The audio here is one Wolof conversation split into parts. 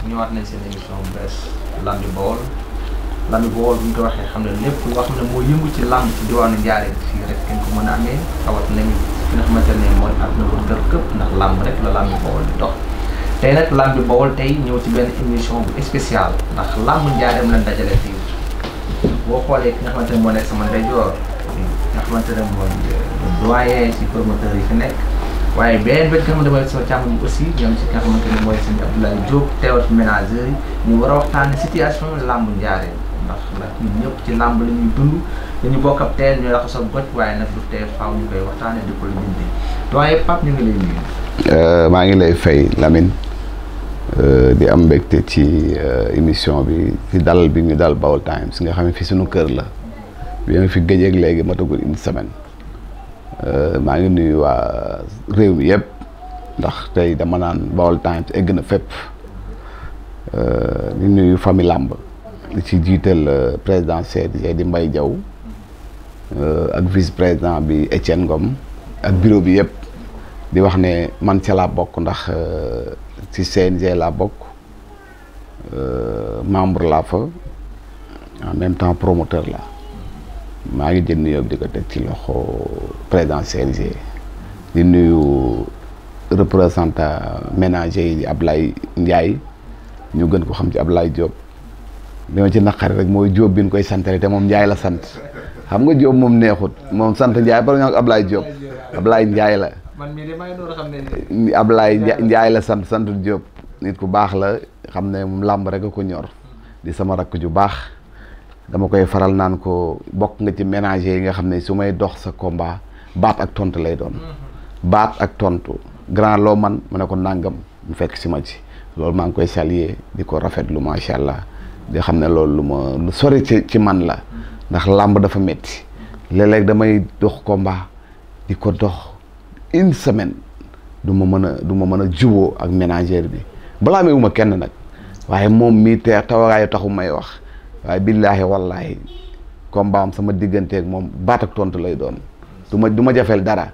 ñëwaat nañ seen émission bu bees Lambi Baol Lambi Baol bu ñu ko waxee xam ne lépp loo xam ne moo yëngu ci lamb ci diwaanu Njaaréem fii rek ngeen ko mën a amee rawat nañu fi nga xamante ne mooy àdduna wërngal këpp ndax lamb rek la Lambi Baol di dox tey nag Lambi Baol tey ñëw ci benn émission bu spéciale ndax lamb Njaaréem lañ dajale fii boo xoolee ki nga xamante ne moo nekk sama ndeyjoor nga xamante ne mooy doyen ci promoteur yi fi nekk waaye beneen bët nga xamante ne mooy sama càmm aussi ñoom ci nga xamante ne mooy sëñ Abdoulaye Diop teewat ménageurs yi ñu war a waxtaane situation lamb Njaaréem ndax nag ñun ñëpp ci lamb la ñuy dund dañu bokk ab teen ñooy raxas ak goj waaye nag du tee faaw ñu koy waxtaane di ko bindi doyen Pape ñu ngi lay nuyu. maa ngi lay fay Lamine di am mbégte ci émission bi ci dalal bi ñu dal Baol Times nga xam ne fi suñu kër la bi nga fi gëjeeg léegi matagul une semaine maa ngi nuyu waa réew mi yëpp ndax tey dama naan Baol Times egg na fépp di nuyu famille làmb li ci jiital président CNG di Mbaye Diaw ak vice président bi Etienne Ngom ak bureau bi yëpp di wax ne man ca laa bokk ndax ci CNG laa bokk membre laa fa en même temps promoteur la maa ngi jël nuyoo di ko teg ci loxo président CNG di nuyu représentant ménager yi di Ablaye Ndiaye ñu gën ko xam ci Ablaye Diop li ma ci naqari rek mooy Diop bi ñu koy santale te moom Ndiaye la sant xam nga Diop moom neexut moom sant Ndiaye ba nga Ablaye Diop Ablaye Ndiaye la. man mii de maa ngi doon xam ne. Ablaye Ndiaye la sant Diop nit ku baax la xam ne moom làmb rek a ko ñor di sama rakk ju baax dama koy faral naan ko bokk nga ci ménager yi nga xam ne su may dox sa combat baat ak tontu lay doon baat ak tontu grand loo man mu ne ko nàngam mu fekk si ma ci loolu maa ngi koy saluer di ko rafetlu macha allah di xam ne loolu lu sori ci man la ndax làmb dafa metti léeg-léeg damay dox combat di ko dox une semaine du ma mën a juboo ak ménagère bi balaa may wuma kenn nag waaye moom mii tawagaayu taxu may wax waaye billaahi wallaahi combat am sama digganteeg moom baat ak tontu lay doon du ma jafeel dara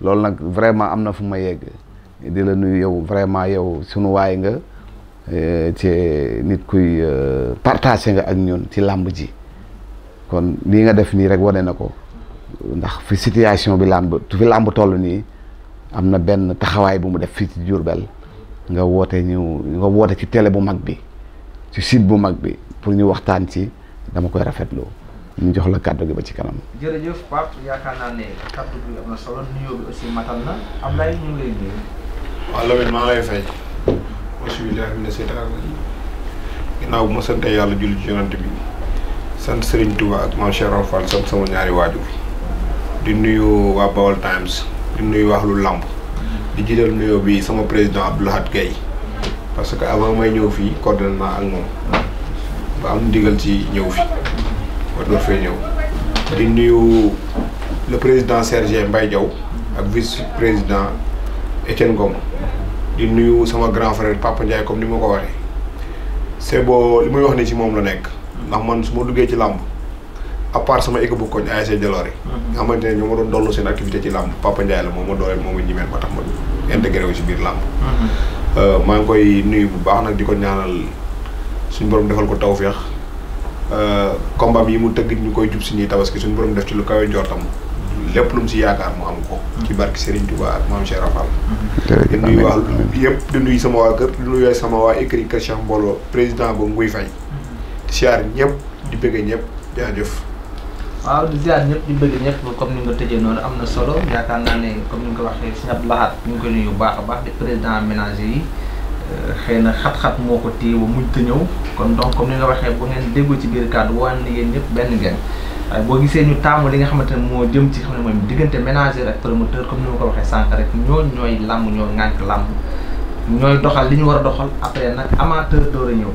loolu nag vraiment am na fu ma yegg di la nuyu yow vraiment yow sunu waay nga ci nit kuy partagé nga ak ñun ci làmb ji kon lii nga def nii rek wane na ko ndax fi situation bi fi làmb toll nii am na benn taxawaay bu mu def fii ci Diourbel nga woote ci télé bu mag bi ci site bu mag bi pour ñu waxtaan ci dama koy rafetlu ñu jox la kàddu gi ba ci kanam. jërëjëf Pape yaakaar naa ne kàddu gi am na solo nuyoo bi aussi matal na Ablaye ñu ngi lay nuyu. waaw Lamine maa ngi lay fay. bismilaahi mina seytaani rajiim. ginnaaw bu ma sante yàlla julli ci yonent bi sant Serigne Touba ak Mame Cheikh Fall sant sama ñaari waajur di nuyu waa Baol Times di nuyu wax lu làmb di jiital nuyoo bi sama président Abdou Lahad Gueye parce que avant may ñëw fii coordonné naa ak moom ba am ndigal ci ñëw fi ba door fee ñëw di nuyu le président Serge Mbaye Diaw ak vice président Etienne Ngom di nuyu sama grand frère Papa Ndiaye comme ni ma ko waxee c'est beau li muy wax ni ci moom la nekk ndax man su ma duggee ci làmb à part sama équipe bu koñ ASC Jaloore nga xamante ne ñoo ma doon dollu seen activité ci làmb Papa Ndiaye la moom ma dooleel moom ma ñimeel ba tax ma intégré wu ci biir làmb maa ngi koy nuyu bu baax nag di ko ñaanal suñu borom defal ko tawféex combat yi mu tëgg ñu koy jub si ñuy tabaski suñu borom def ci lu kawe njortam lépp lu mu si yaakaar mu am ko ci barki Serigne Touba ak Mame Cheikh Rafal di nuyu waa yëpp di nuyu sama waa kër di nuyu sama waa écrit kër Cheikh Mbolo président ba Nguy Faye di siyaar ñëpp di bëgg ñëpp jaajëf. waaw di ziar ñëpp di bëgg ñëpp comme ni nga tëjee noonu am na solo yaakaar naa ne comme ni nga ko waxee Sëñ Abdou Lahad ñu ngi koy nuyu bu baax a baax di président ménager yi xëy na xat-xat moo ko téye ba mujj te ñëw kon donc comme ni nga waxee bu ngeen déggoo ci biir kàddu waan ni yéen ñëpp benn ngeen waaye boo gisee ñu taamu li nga xamante ne moo jëm ci xam ne mooy diggante ménager ak promoteur comme ni ma ko waxee sànq rek ñooy làmb ñoo ŋànk làmb ñooy doxal li ñu war a doxal après nag amateur door a ñëw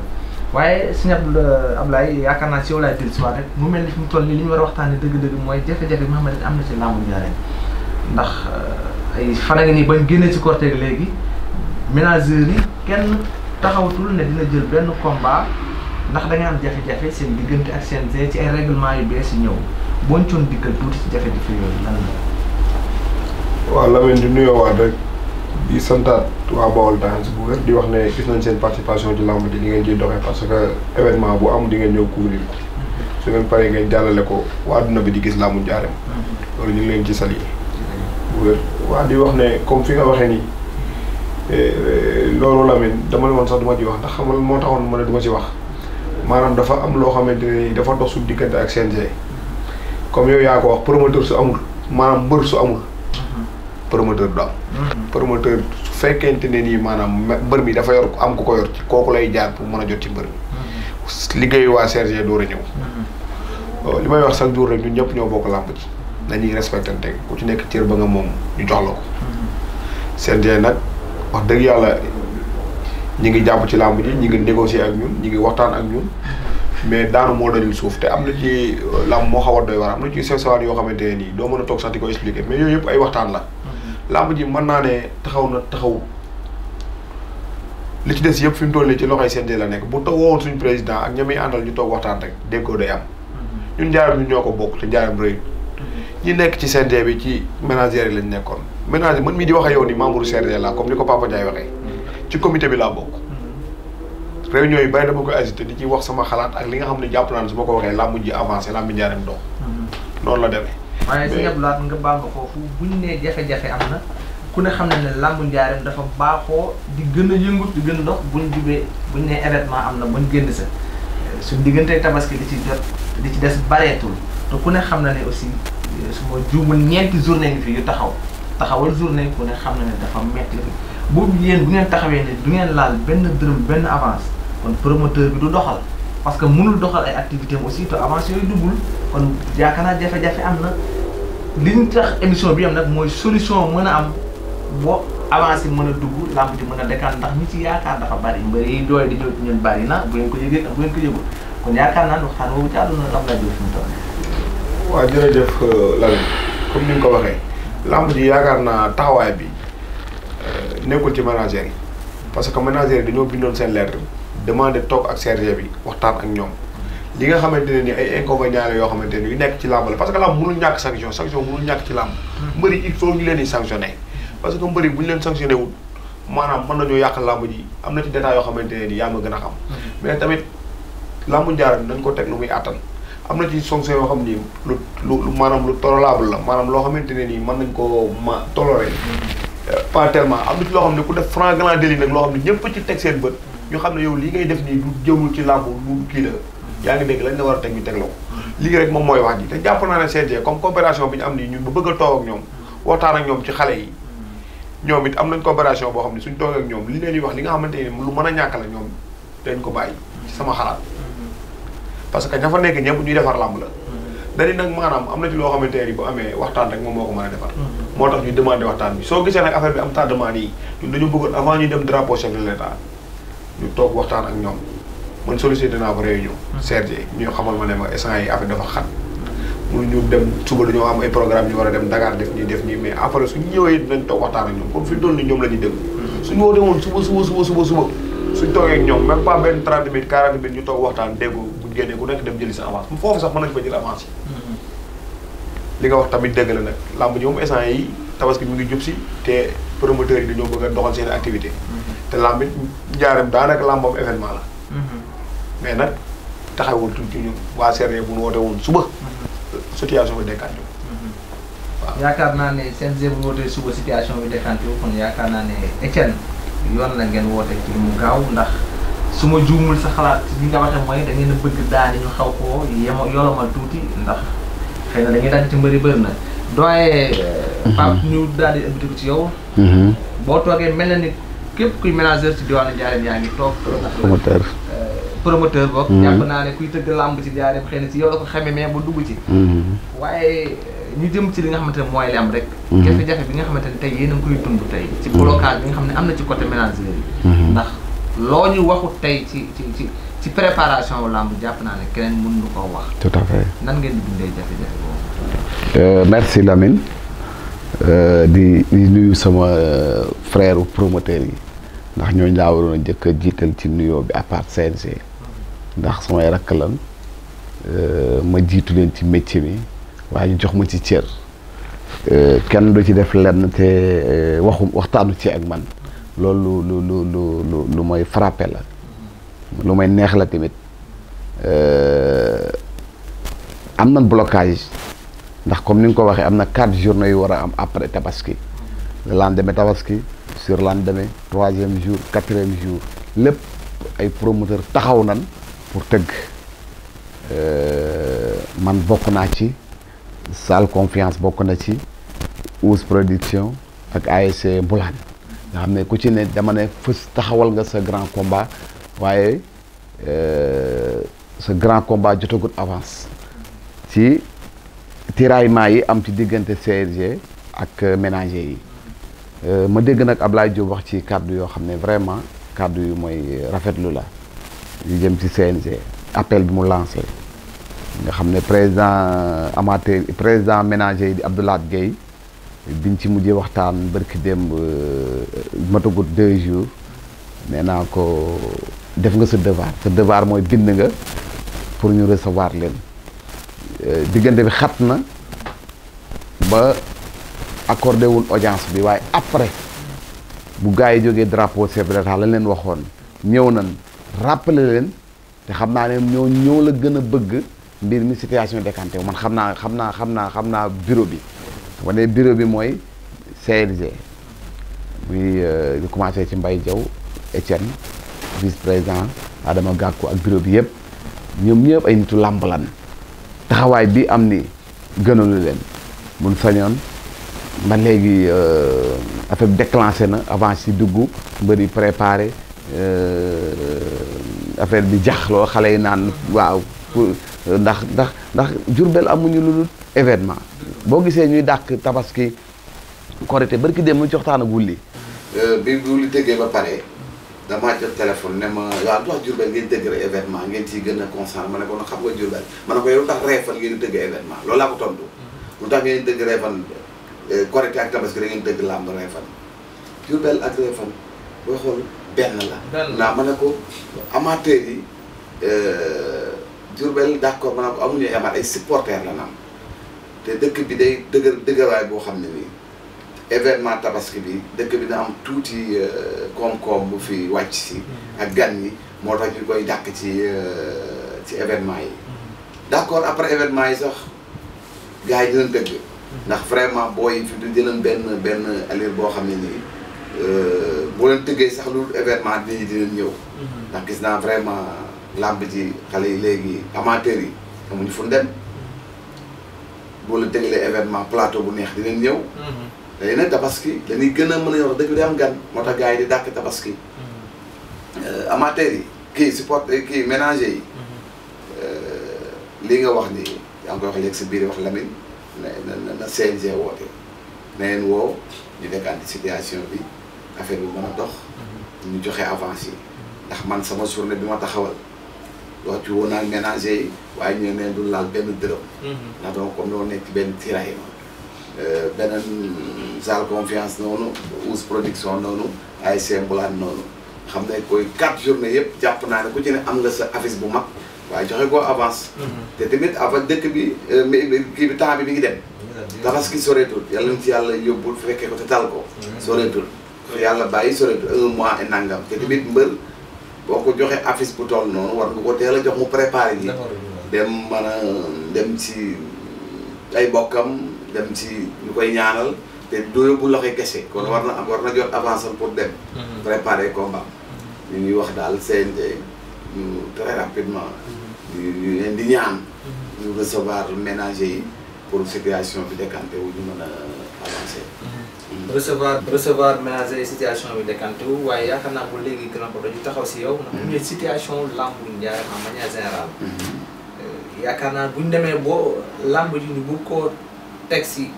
waaye Sëñ Ablaye yaakaar naa si yow laay dellu si waat rek mu mel ni fi mu toll nii li ñu war a waxtaanee dëgg-dëgg mooy jafe-jafe bi nga xamante ne am na ci làmb Njaaréem ndax ay fan a ngi nii bañ génnee ci cortège léegi ménageurs yi kenn taxawatul ne dina jël benn combat ndax da nga am jafe-jafe seen diggante ak CNG ci ay règlement yu bees yi ñëw boo ñu coon dikkal tuuti ci jafe-jafe yooyu lan la. waaw Lamine di nuyoowaat rek di santaat waa Baol Times bu wér di wax ne gis nañ seen participation ci lamb ji li ngeen ciy doxee parce que événement bu am di ngeen ñëw couvrir ko su ngeen paree ngeen jàllale ko waa adduna bi di gis laamu Njaareem loolu ñu ngi leen ci sali bu wér waa di wax ne comme fi nga waxee nii loolu Lamine dama ne woon sax du ma ci wax ndax xamal moo taxoon ma ne du ma ci wax maanaam dafa am loo xamante ne nii dafa dox suñu diggante ak CNG comme yow yaa ko wax promoteur su amul maanaam mbër su amul promoteur du am promoteur su fekkente ne nii maanaam mbër mi dafa yor am ku ko yor ci kooku lay jaar pour mën a jot ci mbër mi liggéeyu waa CNG door a ñëw li may wax chaque jour rek ñun ñëpp ñoo bokk làmb ji nañuy respectante ku ci nekk cër ba nga moom ñu jox la ko CNG nag wax dëgg yàlla ñi ngi jàpp ci làmb ji ñi ngi négocier ak ñun ñi ngi waxtaan ak ñun mais daanu moo dajul suuf te am na ci làmb moo xaw a doy war am na ci sew sewaan yoo xamante ne nii doo mën a toog sax di ko expliquer mais yooyu yëpp ay waxtaan la làmb ji mën naa ne taxaw na taxaw li ci des yëpp fi mu toll nii ci loxoy CNG la nekk bu wowoon suñu président ak ña muy àndal ñu toog waxtaan rek déggoo day am ñun Njaareem ñun ñoo ko bokk te Njaareem rëy ñi nekk ci CNG bi ci ménagères yi lañ nekkoon ménager man mii di wax ak yow ni membre CNG la comme ni ko Papa Ndiaye waxee ci comité bi laa bokk réunion yi bari dama koy agité di ci wax sama xalaat ak li nga xam ne jàpp naa ne su ma ko waxee làmb ji avancé làmb Njaareem dox noonu la demee waaye si ñëpp laat nga baal nga foofu buñ ne jafe-jafe am na ku ne xam ne ne làmb Njaareem dafa baaxoo di gën a yëngut di gën a dox buñ jubee buñ ne événement am na bañ génn sa suñ diggante tabaski li ci jot li ci des bareetul te ku ne xam na ne aussi su ma juumul ñeenti journée ngi fi yu taxawal journée ku ne xam na ne dafa metti boobu yéen bu ngeen taxawee ne du ngeen laal benn dërëm benn avance kon promoteur bi du doxal parce que mënul doxal ay activité am aussi te avance yooyu duggul kon yaakaar naa jafe-jafe am na li ñu tax émission bi am nag mooy solution mën a am boo avancé mën a dugg làmb ji mën a dekkaat ndax ñi ci yaakaar dafa bari mbër yi doole di ñëw ci ñun bari na bu ngeen ko yëgee ak bu ngeen ko yëgul kon yaakaar naa ne waxtaan boobu ci àdduna lam la jël fi mu toll. waaw jërëjëf Lamine comme ni nga ko waxee làmb ji yaakaar naa taxawaay bi nekkul ci ménagères yi parce que ménagères yi dañoo bindoon seen lettre demandé toog ak CNG bi waxtaan ak ñoom li nga xamante ne ni ay inconvénients la yoo xamante ne yu nekk ci làmb la parce que làmb mënul ñàkk sanction mënul ñàkk ci làmb mbëri il faut ñu leen di sanctionné parce que mbëri bu ñu leen sanctionné wul maanaam mën nañoo yàq làmb ji am na ci détails yoo xamante ne ni yaa ma gën a xam mais tamit làmb Njaareem dañ ko teg lu muy àttan am na ci sanction yoo xam ni lu maanaam lu tolérable la maanaam loo xamante ne nii mën nañ ko ma toléré pas tellement am na ci loo xam ne ku def flagrant délit nag loo xam ne ñëpp ci teg seen bët ñu xam ne yow lii ngay def nii du jëmul ci làmb lu kii la yaa ngi dégg lañ la war a teg ñu teg la ko lii rek moom mooy wax ji te jàpp naa ne CNG comme coopération bi ñu am nii ñun ba bëgg a toog ak ñoom waxtaan ak ñoom ci xale yi ñoom it am nañ coopération boo xam ne suñ toog ak ñoom li leen di wax li nga xamante ni lu mën a ñàkk la ñoom dañ ko bàyyi ci sama xalaat parce que ña fa nekk ñëpp ñuy defar làmb la dañu nag maanaam am na ci loo xamante ne bu amee waxtaan rek moom moo ko mën a defar moo tax ñu demandé waxtaan bi soo gisee nag affaire bi am tardement yi ñun dañu bëggoon avant ñuy dem drapeau chef de l'État ñu toog waxtaan ak ñoom man sollicité naa ko réunion CNG ñu xamal ma ne ma instant yi affaire dafa xat mënu ñu dem suba dañoo am ay programme ñu war a dem Dakar def nii mais après suñu ñëwee dinañ toog waxtaan ak ñoom comme fi ñu toll nii ñoom la ñuy déglu suñu woo demoon suba suñ toogee ak ñoom même pas benn 30 minutes 40 minutes ñu toog waxtaan déggu buñ génnee ku nekk dem jëli sa avance foofu sax mën nañ fa jël avance yi li nga wax tamit dëgg la nag làmb ji moom instant yi tabaski mi ngi jub si te promoteurs yi dañoo bëgg a doxal seen activité te làmb it Njaareem daanaka làmbam événement la mais nag taxawul tuuti ñun waa CNG bu ñu woote woon suba situation bi décanté wu waaw yaakaar naa ne CNG bu ñu wootee suba situation bi décanté wu kon yaakaar naa ne Etienne yoon la ngeen woote ci mu gaaw ndax su ma juumul sa xalaat li nga waxee mooy da ngeen a bëgg daani ñu xaw koo yolomal tuuti ndax xëy na dañuy dagg ci mbëri bëri na doye Pape ñu daal di invité ko ci yow boo toogee mel na ni képp kuy manager ci diwaanu Njaareem yaa ngi toog promoteur boog jàpp naa ne kuy tëgg làmb ci Njaareem xëy na ci yow la ko xamee mais ba dugg ci waaye ñu jëm ci li nga xamante ne mooy li am rek jafe-jafe bi nga xamante ne tey yéen a ngi koy dund tey ci blocage bi nga xam ne am na ci côté manager yi ndax loo ñu waxut tey ci préparation làmb jàpp naa ne keneen mën nu koo wax tout à fait nan ngeen di dundee jafe-jafe boobu merci Lamine di nuyu sama frère promoteur yi ndax ñooñu laa waroon a njëkk a jiital ci nuyoo bi à part CNG ndax samay rakk lan ma jiitu leen ci métier mi waaye ñu jox ma ci cër kenn du ci def lenn te waxtaanu ci ak man loolu lu mooy frappé la lu may neex la tamit am na blocage ndax comme ni nga ko waxee am na 4 journées yu war a am après tabaski le lendemain tabaski sur lendemain 3e jour 4e jour lépp ay promoteur taxaw nan pour tëgg man bokk naa ci Salle Confiance bokk na ci Ous Production ak ASC Mboulane nga xam ne ku ci ne dama ne fës taxawal nga sa grand combat waaye sa grand combat jotagut avance ci tiraillement yi am ci diggante CNG ak ménager yi ma dégg nag Ablaye Diop wax ci kàddu yoo xam ne vraiment kàddu yu mooy rafetlu la yu jëm ci CNG appel bi mu lancé nga xam ne président ménager yi di Abdoulaye Gueye biñ ci mujjee waxtaan barki démb matagut 2 jours nee naa ko def nga sa devoir mooy bind nga pour ñu recevoir leen diggante bi xat na ba accordé wul audience bi waaye après bu gars yi jógee drapeau chef de l'État lañ leen waxoon ñëw nañ rappeler leen te xam naa ne ñoo la gën a bëgg mbir mi situation décanté wu man xam naa bureau bi ma ne bureau bi mooy CNG muy di commencé ci Mbaye Diaw Etienne vice président Adama Gakou ak bureau bi yëpp ñoom ñëpp ay nitu làmb lan taxawaay bi am ni gënalu leen mun sañoon ba léegi affaire bi déclenché na avant si dugg mbëri préparé affaire bi jaxloo xale yi naan waaw ndax Diourbel amuñu lu dul événement boo gisee ñuy dàq tabaski korité barki dem mu joxtaan ak wulli bi wulli tëggee ba pare damaa jot téléphone ne ma waaw lu tax Diourbel ngeen tëgg rek événement ngeen ciy gën a concentré ma ne ko xam nga Diourbel ma ne ko yow lu tax reefan ngeen di tëgg événement loolu laa ko tontu lu tax ngeen di tëgg reefan korité ak tabaski da ngeen tëgg làmb reefan Diourbel ak reefan booy xool benn la naa ma ne ko amateur yi Diourbel d'accord ma ne ko amuñu amaat ay supporters la nam te dëkk bi day dëgëraay boo xam ne nii événement tabaski bi dëkk bi na am tuuti koom-koom bu fi wàcc si ak gan yi moo tax ñu koy dàq ci événement yi d'accord après événement yi sax gars yi dinañ dëgg ndax vraiment booy fi du jëlan benn allure boo xam ne nii boo leen tëggee sax lu événement nit ñi dinañ ñëw ndax gis naa vraiment làmb ji xale yi léegi amateurs yi amuñu fu dem boo leen tëggalee événement plateau bu neex dinañ ñëw léegi nag tabaski dañuy gën a mën a yor dëkk bi day am gan moo tax gars yi di dàkk tabaski amateurs yi kii support kii ménager yi lii nga wax ni yaa ngi koy wax léegi si biir wax Lamine na CNG woote na leen woo ñu décanté situation bi affaire bi mën a dox ñu joxe avance yi ndax man sama journée bi ma taxawal wax ci woon naa ménager yi waaye ñu neen du laal benn dërëm ndax donc comme noo nekk benn tiraillement beneen Salle Confiance noonu Ous Production noonu ASC Mboulane noonu xam ne koy 4 journées yëpp jàpp naa ne ku ci ne am nga sa affiche bu mag waaye joxe koo avance te tamit avant dëkk bi kii bi temps bi mi ngi dem tabaski soreetul yàlla na ci yàlla yóbbul fekkee ko te tal ko soreetul yàlla bàyyi soreetul 1 mois et nangam te tamit mbër boo ko joxe affiche bu toll noonu war nga ko teel a jox mu préparé yi dem mën a dem ci ay bokkam dem ci ñu koy ñaanal te doo yóbbu loxoy kese kon war na jot avance pour dem préparer combat ñu ngi wax daal CNG ñu très rapidement ñu leen di ñaan ñu recevoir ménager yi pour situation bi décanté wu ñu mën a avancer recevoir ménager yi situation bi décanté wu waaye yaakaar naa bu léegi gën a ko dañu taxaw si yow ndax bu ñu situation lambu Ndiaye en manière générale yaakaar naa bu ñu demee boo lamb ji ñu bu ko teg si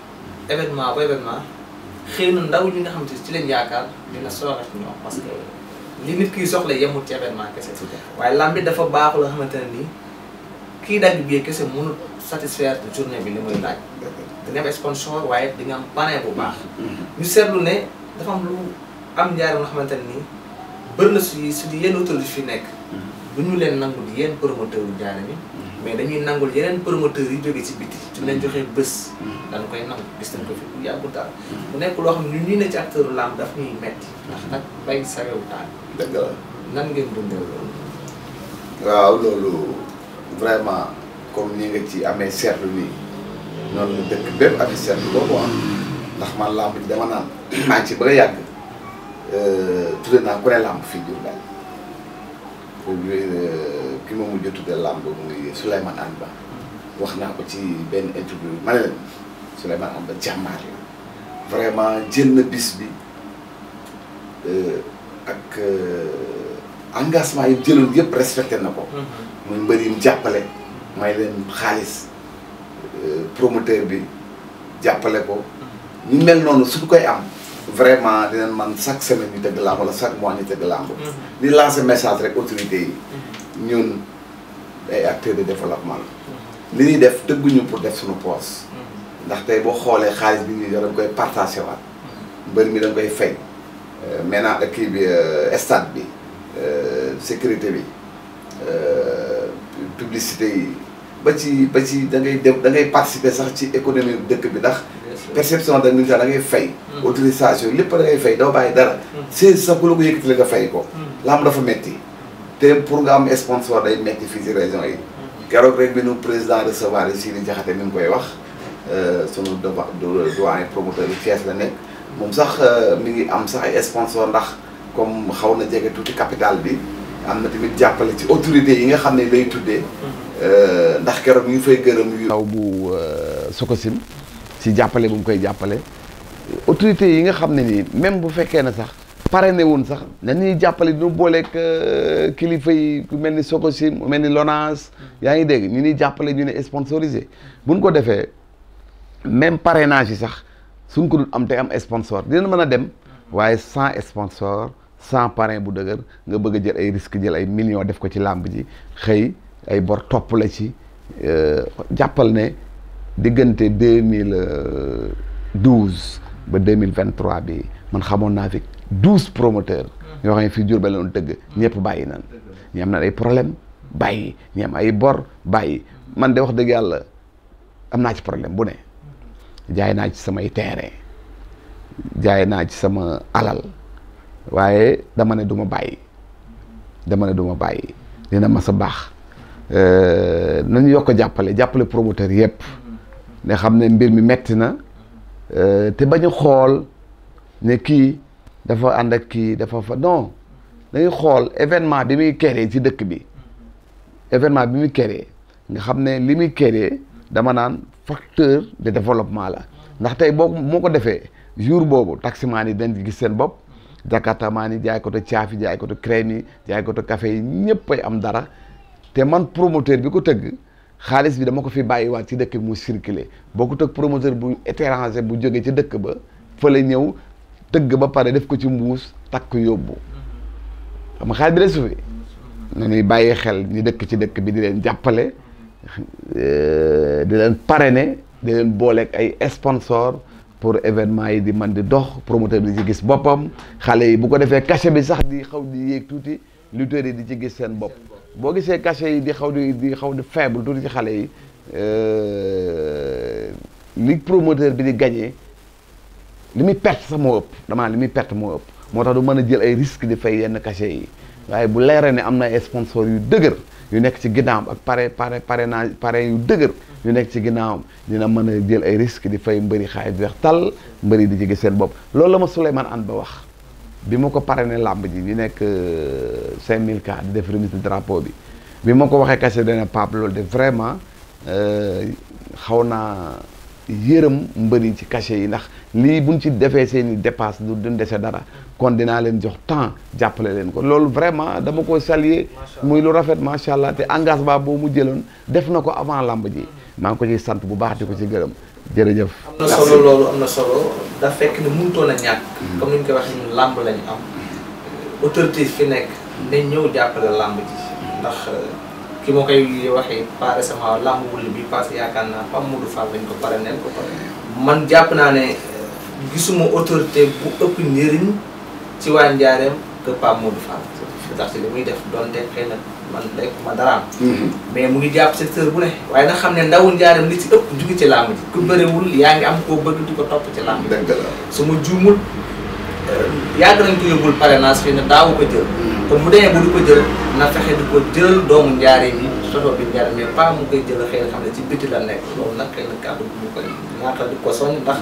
événement ba événement xëy na ndaw ñi nga xam te ci leen yaakaar dina soxla ci ñoom parce que li nit kiy soxla yemul ci événement kese waaye lamb bi dafa baaxul nga xamante ne nii kii dagg bi kese mënul satisfaire journée bi li muy laaj dina am sponsor waaye di nga am parrain bu baax ñu seetlu ne dafa am lu am njaar nga xamante ne nii bëri na su di yenn autorité fi nekk du ñu leen nangul yéen promoteur yu Njaaréem yi mais dañuy nangul yeneen promoteurs yi jógee ci biti su leen joxee bés dañ koy nangu gis nañ ko fi bu yàggu daal mu nekk loo xam ne ñun ñii ne ci acteur lamb daf ñuy metti ndax nag bay sa réew taal dëgg la nan ngeen dundee loolu waaw loolu vraiment comme ni nga ci amee seetlu nii noonu la dëkk bépp amee seetlu boobu ndax man lamb ji dama naan maa ngi ci bëgg a yàgg tudde naa ku ne lamb fii Diourbel ki ma mujj tudde lamb muy Souleymane Anne Ba wax naa ko ci benn interview ma ne leen Souleymane Anne Ba jàmbaar la vraiment jël na bis bi ak engagement yi jëloon yëpp respecté na ko muy mbër yi mu jàppale may leen xaalis promoteur bi jàppale ko ñu mel noonu su koy am vraiment dinañ man chaque semaine ñu tëgg làmb wala chaque mois ñu tëgg làmb di lancer message rek autorités yi ñun ay acteurs de développement la li ñuy def tëgguñu pour def suñu poche ndax tey boo xoolee xaalis bi ñuy yor dañ koy partagé waat mbër mi dañ koy fay maintenant kii bi stade bi sécurité bi publicité yi ba ci da ngay dem da ngay participer sax ci économie dëkk bi ndax perception da nga da ngay fay autorisation lépp da ngay fay doo bàyyi dara c'est sax ku la ko yëkkati la nga fay ko lamb dafa metti te pour nga am sponsor day metti fii ci région yi keroog rek bi nu président recevoir yi Sidi Diakhaté mi ngi koy wax sunu doyen promoteur yi Thiès la nekk moom sax mi ngi am sax ay sponsor ndax comme xaw na jege tuuti capital bi am na tamit jàppale ci autorités yi nga xam ne lay tuddee ndax keroog mi ngi fay gërëm yu taw bu Sococim ci jàppale bu mu koy jàppale autorités yi nga xam ne nii même bu fekkee ne sax parrainé wuñ sax dañuy jàppale dinu booleeg kilifa yi ku mel ni Sococim ku mel ni Lonase yaa ngi dégg ñu ni jàppale ñu ne sponsorisé buñ ko defee même parrainage yi sax suñ ko dul am te am sponsor dina mën a dem waaye sans sponsor sans parrain bu dëgër nga bëgg a jël ay risque jël ay millions def ko ci làmb ji xëy ay bor topp la ci jàppal ne diggante 2012 ba 2023 bi man xamoon naa fi 12 promoteurs yoo xam ne fii Diourbel la doon tëgg ñëpp bàyyi nan ñi am na ay problème bàyyi ñi am ay bor bàyyi man de wax dëgg yàlla am naa ci problème bu ne jaay naa ci samay terrain jaay naa ci sama alal waaye dama ne du ma bàyyi dina mas a baax nañu yokk jàppale promoteur yëpp ne xam ne mbir mi metti na te bañ a xool ne kii dafa ànd ak kii dafa fa non dañuy xool événement bi muy créé ci dëkk bi événement bi muy créé nga xam ne li muy créé dama naan facteur de développement la ndax tey moo ko defee jour boobu taximaan yi dañ gis seen bopp jakartamaan yi jaay ko te caafi jaay ko te crème yi jaay ko te café yi ñëpp ay am dara te man promoteur bi ko tëgg xaalis bi dama ko fi bàyyiwaat ci dëkk bi mu circulé boo ko tëgg promoteur bu étranger bu jógee ci dëkk ba fa la ñëw tëgg ba pare def ko ci mbuus takk yóbbu xam nga xaalis bi de sufi nañuy bàyyi xel ñi dëkk ci dëkk bi di leen jàppale di leen parrainer di leen booleeg ay sponsor pour événement yi di man di dox promoteur bi di ci gis boppam xale yi bu ko defee cachet bi sax di xaw di yéeg tuuti lutteurs yi di ci gis seen bopp boo gisee cachet yi di xaw di faible tuuti ci xale yi li promoteur bi di gagné li muy perte sax moo ëpp damaa li muy perte moo ëpp moo tax du mën a jël ay risque di fay yenn cachet yi waaye bu leeree ne am na ay sponsor yu dëgër yu nekk ci ginnaawam ak parrain yu dëgër yu nekk ci ginnaawam dina mën a jël ay risque di fay mbëri xaalis weex tàll mbëri di ci gis seen bopp loolu la ma Souleymane Anne Ba wax bi ma ko parrainé làmb ji ñu nekk 5000 cas di def remise de drapeau bi ma ko waxee cachet dana Pape loolu de vraiment xaw naa yërëm mbëri ci cachet yi ndax lii buñ ci defee seen i dépasse duñ dese dara kon dinaa leen jox temps jàppale leen ko loolu vraiment dama ko saluer muy lu rafet macha allah te engagement boobu mu jëloon def na ko avant làmb ji maa ngi ko ciy sant bu baax di ko ci gërëm jërëjëf. am na solo loolu am na solo da fekk ne mënutoon a ñàkk. comme ni ñu koy waxee ñun làmb lañu am autorité fi nekk nañ ñëw jàppale làmb ji ndax ki ma koy waxee pas récemment làmb wul bi parce que yaakaar naa Pape Modou Fall lañ ko pare neen ko man jàpp naa ne gisuma autorité bu ëpp njëriñ ci waa Njaareem que Pape Modou Fall ndax li muy def donte xëy na man lekkuma daraam. mais mu ngi jàpp secteur bu ne waaye nga xam ne ndawu Njaareem li ci ëpp jugi ci làmb ji ku bëriwul yaa ngi am koo bëgg di ko topp ci làmb ji. su ma juumul yàgg nañ ko yóbbul parrainage xëy na daawu ko jël. kon bu demee bu di ko jël na fexe di ko jël doomu Njaareem yi soto bi Njaareem mais pas mu koy jël xëy na xam ne ci biti la nekk loolu nag xëy na kàddu bu mu koy ñaatal di ko soñ ndax.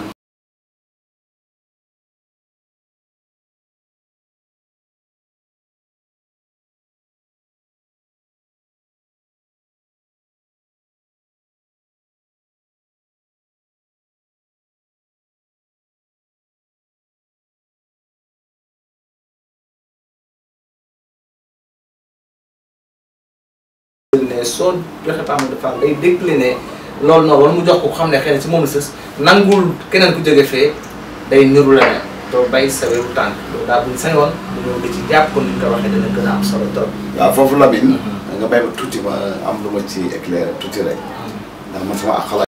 ne soo joxe Pape Modou Fall day décliné loolu noonu wala mu jox ko xam ne xëy na ci moom la sës nangul keneen ku jóge fee day niru la ne doo bay sa wewu tànk loolu daal buñ sañoon mu ñëw di ci jàpp comme ni nga ko waxee dana gën a am solo trop. waaw foofu Lamine nga bay ma tuuti ma am lu ma ci éclairé tuuti rek ndax man sama ak xalaat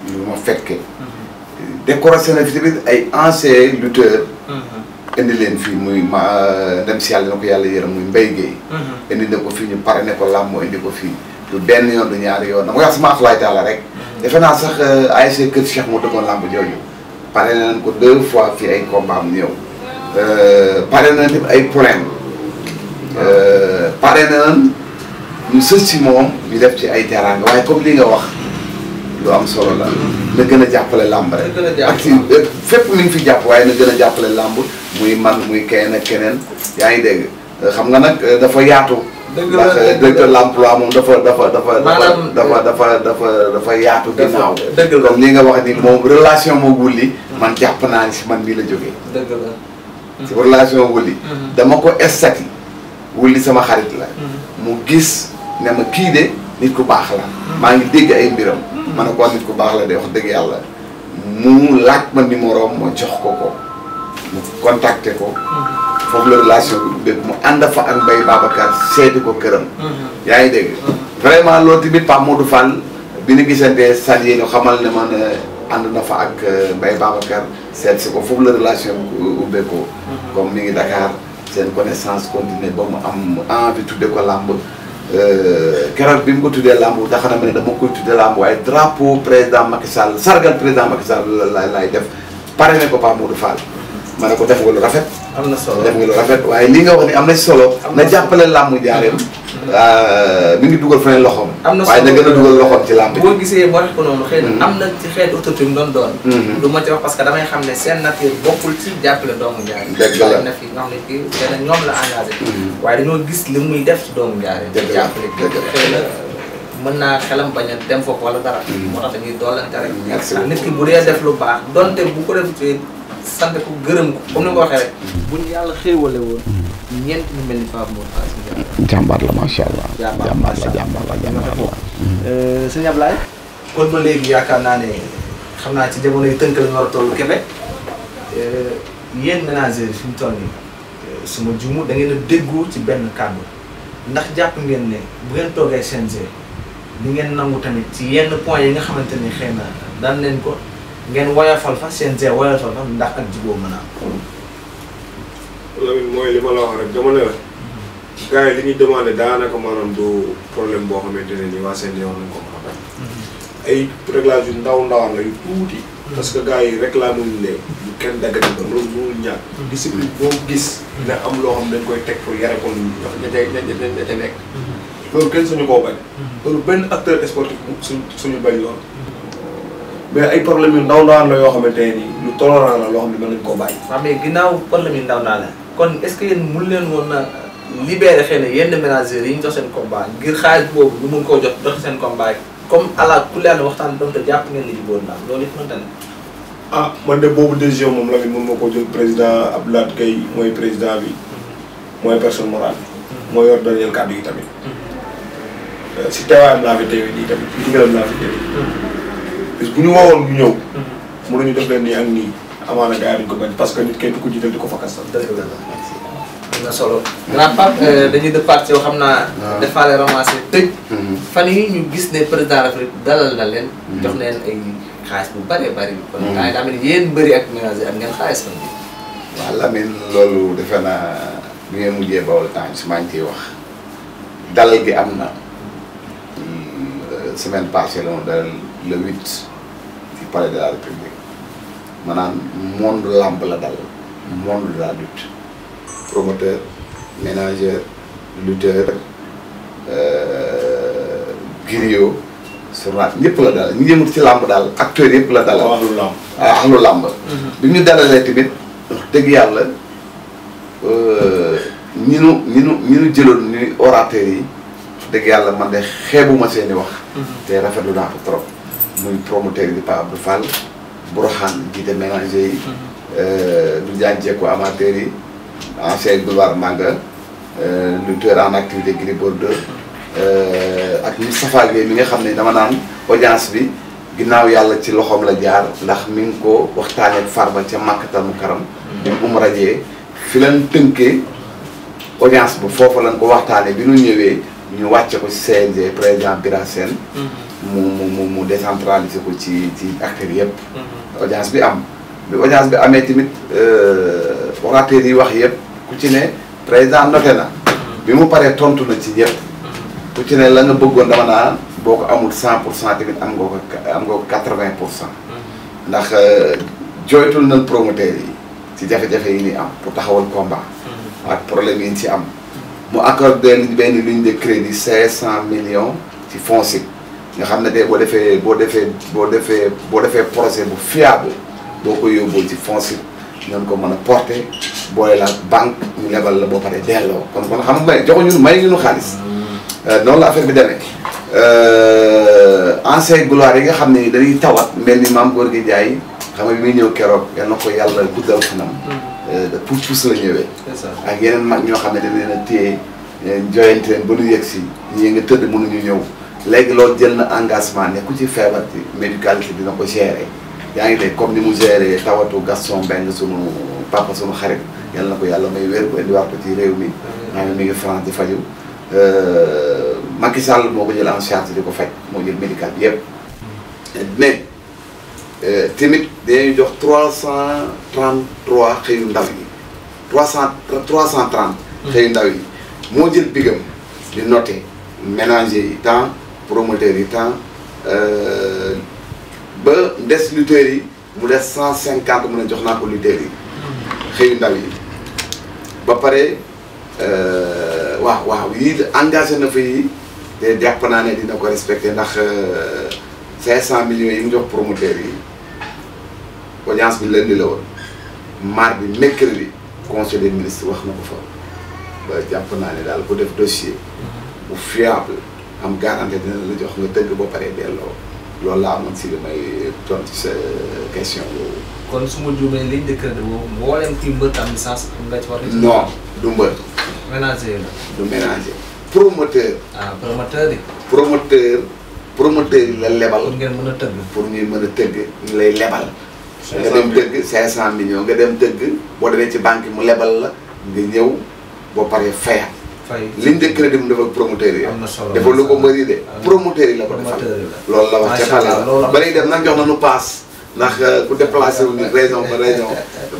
lu ma fekke décoration na fi tamit ay anciens lutteurs indi leen fii muy ma dem si yàlla na ko yàlla yërëm muy Mbaye Guèye indi na ko fii ñu pare ne ko làmb indi ko fii du benn yoon du ñaari yoon dama wax sama axlaay taala rek defe naa sax ASC Kër Cheikh moo dëggoon làmb jooju pare nañ ko 2 fois fii ay combat am ñëw pare nañ tamit ay problème pare nañ ñu sës si moom ñu def ci ay teraanga waaye comme li nga wax lu am solo la na gën a jàppale làmb rek ak si fépp mi ngi fi jàpp waaye na gën a jàppale làmb muy man muy keneen ak keneen yaa ngi dégg xam nga nag dafa yaatu ndax directeur de l'emploi moom dafa yaatu ginnaaw comme li nga wax ni moom relation moo wulli man jàpp naa ni si man bii la jógee dëgg la si relation wulli dama ko estati wulli sama xarit la mu gis ne ma kii de nit ku baax la maa ngi dégg ay mbiram ma ne ko nit ku baax la de wax dëgg yàlla mu laaj ma numéro am ma jox ko mu contacté ko foofu la relation bi ubbeeku mu ànd fa ak Mbaye Babacar seeti ko këram yaa ngi dégg vraiment loolu tamit Pape Modou Fall bi ñu gisantee sal yéen xamal ne man ànd na fa ak Mbaye Babacar seet si ko foofu la relation bi ubbeekoo comme mi ngi Dakar seen connaissance continue ba mu am envie tudde ko làmb keroog bi mu ko tuddee làmb tax na ma ne dama koy tuddee làmb waaye drapeau président Macky Sall sargal président Macky Sall laay def pare ne ko Pape Modou Fall ma ne ko def nga lu rafet. am na solo def nga lu rafet waaye li nga wax ni am na solo. na jàppale làmb Njaareem. mi ngi dugal feneen loxoom. am na solo waaye na gën a dugal loxoom ci làmb. boo gisee moo tax ko noonu xëy na am na ci xeetu autorité mu doon. du ma ci wax parce que damay xam ne seen nature bokkul ci jàppale doomu Njaareem. dëgg la na fi nga xam ne kii xëy na ñoom la engagé. waaye dañoo gis li muy def ci doomu Njaareem. dëgg la jàppale kii xëy na mën naa xelam bañ a dem foofu wala dara. moo tax dañuy doolante rek. nit ki bu dee def lu baax donte bu ko def ci sant ko gërëm ko comme ni nga ko waxee rek. bu ñu yàlla xéewale woon. ñeent ñu mel ni Pape Modou Fall si Njaareem. jàmbaar la macha allah. jàmbaar la sëñ Ablaye kon ba léegi yaakaar naa ne xam naa ci jamono yu tënk la ñu war a toll Québec yéen ménageurs fi mu toll nii su ma juumu da ngeen a déggoo ci benn kàddu ndax jàpp ngeen ne bu ngeen toogee CNG di ngeen nangu tamit ci yenn points yi nga xamante ni xëy na daan leen ko ngeen woyofal fa CNG woyofal fa ndax ak jubóo mën a am. Lamine mooy li ma la wax rek dama ne la gars yi li ñuy demandé daanaka maanaam du problème boo xamante ne nii waa CNG wax nañ ko mën a def ay réglage yu ndawaan la yu tuuti. parce que gars yi réclamé wuñ ne du kenn daggati ko loolu mënul ñàkk. discipline boo gis. dina am loo xam dañ koy teg pour yare ko ña ca nekk. loolu kenn suñu koo bañ. loolu benn acteur sportif suñu bañ loolu. mais ay problème yu ndawaan la yoo xamante ne nii lu tolérant la loo xam ne mën nañ koo bàyyi. waaw mais ginnaaw problème yu ndawaan la kon est-ce que yéen mun leen woon na libéré xëy na yenn ménageurs yi ñu jox seen combat ngir xaalis boobu ñu mun koo jox seen combat comme ala ku leen waxtaan doon te jàpp ngeen li ci boon daal loolu it mënta ne. ah man de boobu décision moom Lamine mën ma ko jël président Abdoulaye Gueye mooy président bi mooy personne morale bi. moo yor dernier kàddu yi tamit. si teewaayam laa fi teewee nii tamit ndigalam laa fi teewee. bis bu ñu woowoon ñu ñëw. mënuñu def leen nii ak nii amaana gars yi duñ ko bañ parce que nit kenn du ko jiital di ko fakkasal. dëgg la am na solo. grand Pape dañuy départ yow xam naa. waaw defaale ramassé tëj. fan yi ñu gis ne président Afrique dalal na leen. jox na leen ay xaalis bu bëree bëri. kon daa ngi daa mel ni yéen bëri ak ménager ak ngeen xaalis fan bi waaw Lamine loolu defe naa bi ngeen mujjee Baol Times maa ngi ciy wax dalal gi am na semaine passée la woon dalal le 8 ci palais de la République maanaam monde lamb la dal monde de la lutte promoteur ménageur lutteur griot journal ñëpp la dalal ñu yëngu ci làmb daal acteurs yëpp la dalal. ahlu làmb ahlu làmb. bi ñu dalalee tamit wax dëgg yàlla ñi nu jëloon ni orateurs yi wax dëgg yàlla man de xeebuma seeni wax. te rafetlu naa ko trop. muy promoteur yi di Pape Abdou Fall Bourkhane jiite ménager yi. du jànceeku amateurs yi ancien Gouloir Manga lutteur en activité Gris Bordeaux ak Moustapha Gueye mi nga xam ne dama naan audience bi ginnaaw yàlla ci loxoom la jaar ndax mi ngi ko waxtaanee Farba ca Makkatal Mukarram bi mu rajee fi lañ tënkee audience bu foofu lañ ko waxtaanee bi ñu ñëwee ñu wàcce ko ci CNG président Bira Sène mu décentralisé ko ci acteurs yëpp audience bi am bi audience bi amee tamit orateurs yi wax yëpp ku ci ne président noté na bi mu paree tontu na ci ñëpp ku ci ne la nga bëggoon dama naan boo ko amul 100% tamit am nga ko 80%. ndax jooytul nañ promoteurs yi ci jafe-jafe yi ni am pour taxawal combat. ak problème yi ñu ci am. mu accordé benn ligne de crédit 500 millions ci FONSIC nga xam ne tey boo defee projet bu fiable boo ko yóbboo ci FONSIC ñoon ko mën a porter boole la banque ñu lebal la boo paree delloo kon xam nga joxuñu may ñu xaalis. noonu la affaire bi demee ancien gloire yi nga xam ne dañuy tawat mel ni maam Gorgui Ndiaye xam nga bi muy ñëw keroog yal na ko yàlla guddal fanam. pousse la ñëwee. ak yeneen mag ñoo xam ne dañ leen a téye joyante leen ba nu yegg si ñii nga tëdd mënuñu ñëw léegi loolu jël na engagement ne ku ci feebar ci médicalité dina ko gérer yaa ngi dégg comme ni mu gérer tawatu Gaston Mbengue sunu papa sunu xarit yal na ko yàlla may wér bu indiwaat ko ci réew mi. maa ngi mi ngi France di faju Macky Sall moo ko jël en charge di ko faj moo jël médical bi yëpp mais tamit dañuy jox 333 xëyu ndaw yi 330 xëyu ndaw yi moo jël bigam di noté ménager yi temps promoteur yi temps ba des lutteurs yi mu des 150 mu ne jox naa ko lutteurs yi xëyu ndaw yi ba pare waaw yii engagé na fa yi te jàpp naa ne dina ko respecté ndax 500 millions yi mu jox promoteur yi audience bi lundi la woon mardi mercredi conseil des ministres wax na ko fa ba jàpp naa ne daal ku def dossier bu fiable am garantie dina la jox nga tëgg ba pare delloo loolu laa amoon si li may tontu sa question boobu. kon su ma juumee ligne de crédit boobu mboolem kuy mbër am licence nga ci war a. non du mbër. ménager la. du ménager. promoteur. promoteur yi. promoteur yi la lebal. pour ngeen mën a tëgg. pour ñuy mën a tëgg ñu lay lebal. nga dem tëgg 500 millions nga dem tëgg boo demee ci banque mu lebal la nga ñëw boo paree fayal. ligne de crédit mu defal promoteur yi. am na solo defal lu ko mbëri de. promoteur yi la ko defal loolu la wax ca Palla la ba léegi def nag jox na nu paas ndax ku déplacé wu ni région ba région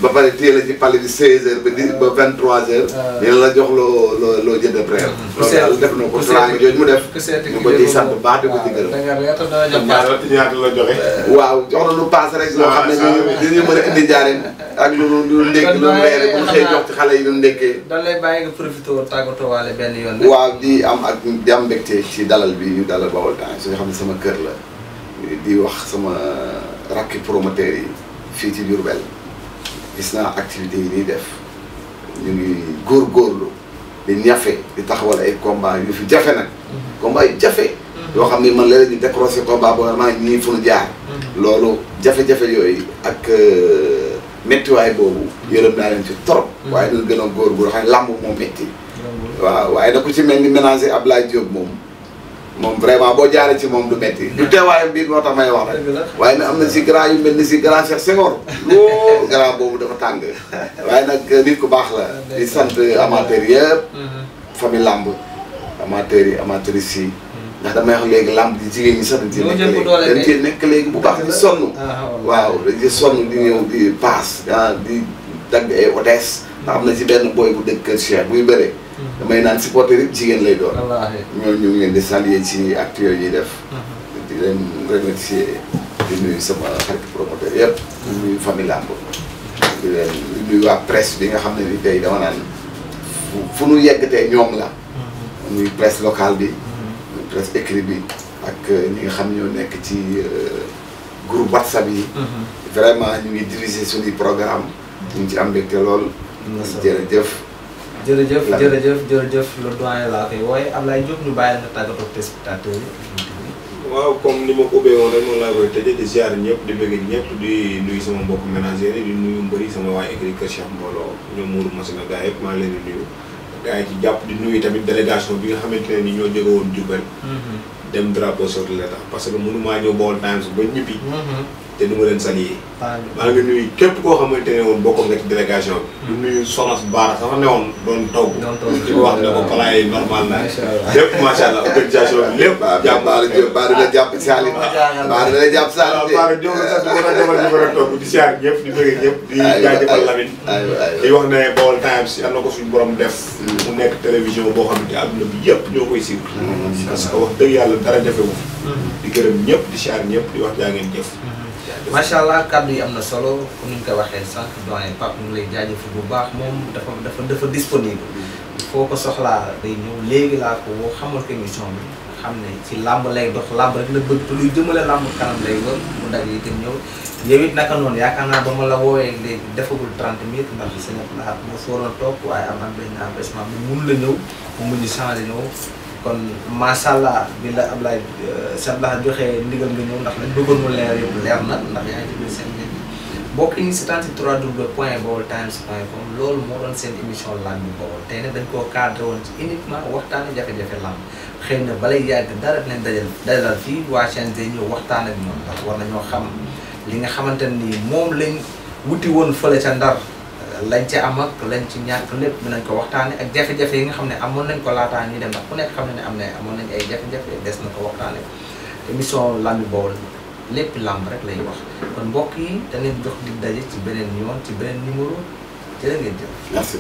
ba pare téye la ci Palla bi 16h ba 23h. dina la jox loo jënd après. loolu daal def na ko teraanga jooju mu def. ñu ko ciy sant bu baax di ko ci gërëm. ñaata la joxe. waaw jox na nu paas rek. loo xam ne dinañu mën a indi jaareen ak lu ndékki lu meere bu ñu xëy jox ci xale yi lu ndékkee. dañ lay bàyyi nga profité woon tàggatoo waale benn yoon. waaw di am mbégte ci dalal bi ñu dalal Baol Times su nga xam ne sama kër la di wax sama rakki promoteur yi fii ci Diourbel gis naa activité yi ñuy def ñu ngi góorgóorlu di ñafe di taxawal ay combat yu fi jafe nag. combat yu jafe. yoo xam ne man léeg-léeg ñu décroché combat boo xam ne ñii fu ñu jaar. loolu jafe-jafe yooyu ak méttiwaay boobu yërëm naa leen ci trop. waaye dañu gën a góorgóorlu xam ne làmb moom métti. waaw waaye nag ku ci mel ni ménager Ablaye Diop moom vraiment boo jaaree ci moom du métti. du teewaayam biir moo tax may wax rek. waaye nag am na si grand yu mel ni si grand Cheikh Senghor. lool grand boobu dafa tàng. waaye nag nit ku baax la. di sant amateurs yëpp. famille làmb amateurs yi amatrices yi. ndax damay wax léegi làmb di jigéen ñi sax dañ ci nekk léegi bu baax di sonn. waaw dañ ci sonn di ñëw di paas di dagg ay hôtesse ndax am na ci benn boy bu dëkk Kër Cheikh buy bëree damay naan supporter yëpp jigéen lay doon ñoo ñu ngi leen di saluer ci actes yooyu ñuy def di leen remercier di nuyu sama xarit promoteur yëpp di nuyu famille lamb di leen di nuyu waa presse bi nga xam ne ni tey dama naan fu nu yegg tey ñoom la muy presse locale bi muy presse écrit bi ak ñi nga xam ñoo nekk ci groupe WhatsApp yi vraiment ñu ngi diriger suñuy programme ñu ngi ci am mbégte lool jërëjëf jërëjëf le doyen laa koy wooye Ablaye Diop ñu bàyyi la nga tàggatoo ak téléspectateurs yi. waaw comme ni ma ko ubbee woon rek moom laa koy tëjee di ziar ñëpp di bëgg ñëpp di nuyu sama mbokk ménagères yi di nuyu mbëri sama waa écrit Kër Cheikh Mbooloo ñoom Mourou Massina gars yëpp maa ngi leen di nuyu. gars yi ci jàpp di nuyu tamit délégation bi nga xamante ne ni ñoo jóge woon Diourbel. dem drapeau sur l'État parce que mënumaa ñëw Baol Times ba ñibbi. te nu ma leen saluer. maa ngi nuyu képp koo xamante ne woon bokkoon nga ci délégation bi. di nuyu Soxna Baara sama newoon doon togg. di ko wax ne ko plat yi normal na. lépp macha allah organisation bi lépp. jàpp Baara la jàpp Salim. Baara la jàpp Salim de. Baara Diop sax bu ko demal ñu ko doon togg di siyaar ñëpp di bëgg ñëpp. di jaajëfal Lamine. di wax ne Baol Times yal na ko suñu borom def. mu nekk télévision boo xamante ne adduna bi yëpp ñoo koy suivre. parce que wax dëgg yàlla dara jafewu di gërëm ñëpp di siyaar ñëpp di wax jaa ngeen jëf. macha allah kàddu yi am na solo comme ni ñu ko waxee sànq doyen Pape ñu ngi lay jaajëfal bu baax moom dafa disponible. foo ko soxlaa day ñëw léegi laa ko woo xamal ko émission bi xam ne ci làmb lay dox làmb rek la bëgg te luy jëmale làmb kanam lay wër mu dagg yi te ñëw yow it naka noonu yaakaar naa ba ma la woowee léegi defagul 30 minutes ndax sa ñëpp laat moo fooroon toog waaye am na benn empêchement bi mun la ñëw mu mujj changé ñëw kon macha allah bi la Ablaye sa la joxee ndigal nga ñëw ndax lañ bëggoon mu leer yëpp leer na ndax yaa ngi ci seen nit mbokk yi si 3w.baoltimes.com loolu moo doon seen émission lamb bi Baol tey nag dañ koo cadré woon ci uniquement waxtaane jafe-jafe lamb xëy na balay yàgg dara dinañ dajal fii waa CNG ñëw waxtaan ak ñoom ndax war nañoo xam li nga xamante ni moom lañ wuti woon fële ca Ndar lañ ci am ak lañ ci ñàkk lépp dinañ ko waxtaane ak jafe-jafe yi nga xam ne amoon nañ ko laataa ñuy dem ndax ku nekk xam ne amoon nañ ay jafe-jafe des na ko waxtaane émission lamb bi Baol lépp lamb rek lay wax kon mbokk yi danañ jox di daje ci beneen yoon ci beneen numéro jërë ngeen jëf. merci.